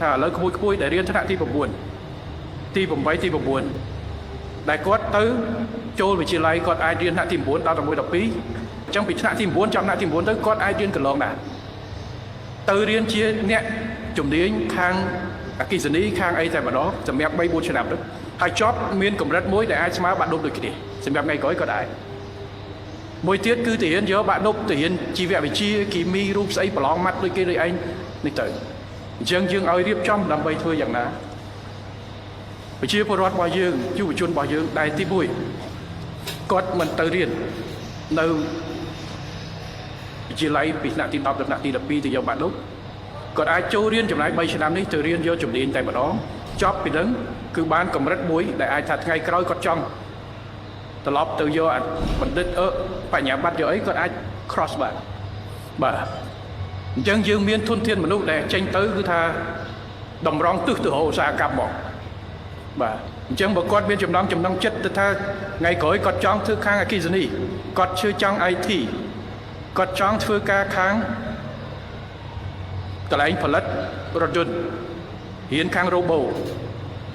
ថាឥឡូវក្មួយៗដែលរៀនថ្នាក់ទី9ទី8ទី9ដែលគាត់ទៅចូលវិទ្យាល័យគាត់អាចរៀនថ្នាក់ទី9ដល់11 12អញ្ចឹងពីថ្នាក់ទី9ចំថ្នាក់ទី9ទៅគាត់អាចរៀនកន្លងដែរទៅរៀនជាអ្នកជំនាញខាងអគ្គិសនីខាងអីតែម្ដងសម្រាប់3 4ឆ្នាំទៅហើយចប់មានកម្រិតមួយដែលអាចស្មើបាក់ឌុបដូចគ្នាសម្រាប់ថ្ងៃក្រោយគាត់អាចមួយទៀតគឺទៅរៀនយកបាក់ឌុបទៅរៀនជីវវិទ្យាគីមីរូបស្អីប្រឡងម៉ាត់ដូចគេដូចឯងនេះទៅអញ្ចឹងយើងឲ្យរៀបចំដើម្បីធ្វើយ៉ាងណាប្រជាពលរដ្ឋរបស់យើងយុវជនរបស់យើងដែលទី1គាត់មិនទៅរៀននៅវិទ្យាល័យពីថ្នាក់ទី10ដល់ថ្នាក់ទី12ទៅយកបាក់ឌុបគាត់អាចចូលរៀនចំណាយ3ឆ្នាំនេះទៅរៀនយកជំនាញតែម្ដងចប់ពីនឹងគឺបានកម្រិតមួយដែលអាចថាថ្ងៃក្រោយគាត់ចង់ត្រឡប់ទៅយកបណ្ឌិតអឺបញ្ញាបត្រយកអីគាត់អាច cross បានបាទអញ្ចឹងយើងមានធនធានមនុស្សដែលចេញទៅគឺថាតម្រង់ទិសទៅរកឧស្សាហកម្មមកបាទអញ្ចឹងបើគាត់មានចំណងចំណងចិត្តទៅថាថ្ងៃក្រោយគាត់ចង់ធ្វើខាងអគ្គិសនីគាត់ជឿចង់ IT គាត់ចង់ធ្វើការខាងកន្លែងផលិតរថយន្តរៀនខាង robot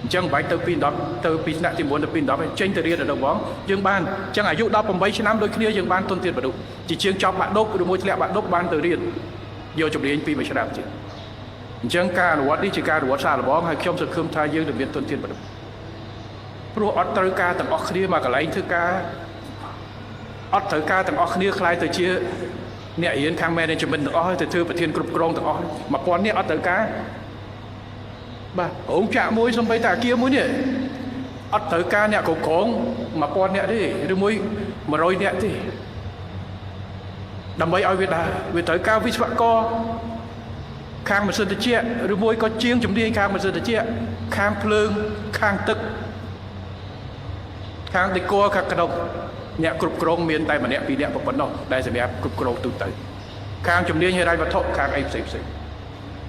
អញ្ចឹងមិនបាច់ទៅពី10ទៅពីថ្នាក់ទី9ទៅពី10ទេចេញទៅរៀនដល់បងយើងបានអញ្ចឹងអាយុ18ឆ្នាំដូចគ្នាយើងបានទុនធានមនុស្សជាជាងចប់បាក់ឌុបឬមួយធ្លាក់បាក់ឌុបបានទៅរៀនយកជំនាញពីមួយឆ្នាំទៀតអញ្ចឹងការអនុវត្តនេះជាការអនុវត្តសាកល្បងហើយខ្ញុំសង្ឃឹមថាយើងនឹងមានទុនធានមនុស្សព្រោះអត់ត្រូវការទាំងអស់គ្នាមកកន្លែងធ្វើការអត់ត្រូវការទាំងអស់គ្នាក្លាយទៅជាអ្នករៀនខាង management ទាំងអស់ទៅធ្វើប្រធានគ្រប់គ្រងទាំងអស់1000នាក់អត់ត្រូវការបាទរោងចក្រមួយសំបីតាអាគារមួយនេះអត់ត្រូវការអ្នកគ្រប់គ្រង1000នាក់ទេឬមួយ100នាក់ទេដើម្បីឲ្យវាដើរវាត្រូវការវិស្វករខាងម៉ាស៊ីនត្រជាក់ឬមួយក៏ជាងជំនាញខាងម៉ាស៊ីនត្រជាក់ខាងភ្លើងខាងទឹកខាងដេកខាងក្នុងអ្នកគ្រប់គ្រងមានតែម្នាក់ពីរនាក់ប៉ុណ្ណោះដែលសម្រាប់គ្រប់គ្រងទូទៅខាងជំនាញហិរញ្ញវត្ថុខាងអីផ្សេងផ្សេង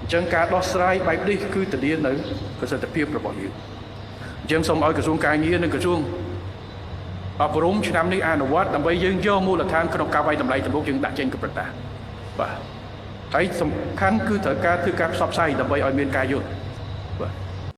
អញ្ចឹងការដោះស្រាយបែបនេះគឺធានានៅប្រសិទ្ធភាពរបស់យើងអញ្ចឹងសូមឲ្យក្រសួងការងារនិងក្រសួងអប់រំឆ្នាំនេះអនុវត្តដើម្បីយើងយកមូលដ្ឋានក្នុងការវាយតម្លៃទំនុកយើងដាក់ចេញកម្រិតតាបាទហើយសំខាន់គឺត្រូវការធ្វើការផ្សព្វផ្សាយដើម្បីឲ្យមានការយល់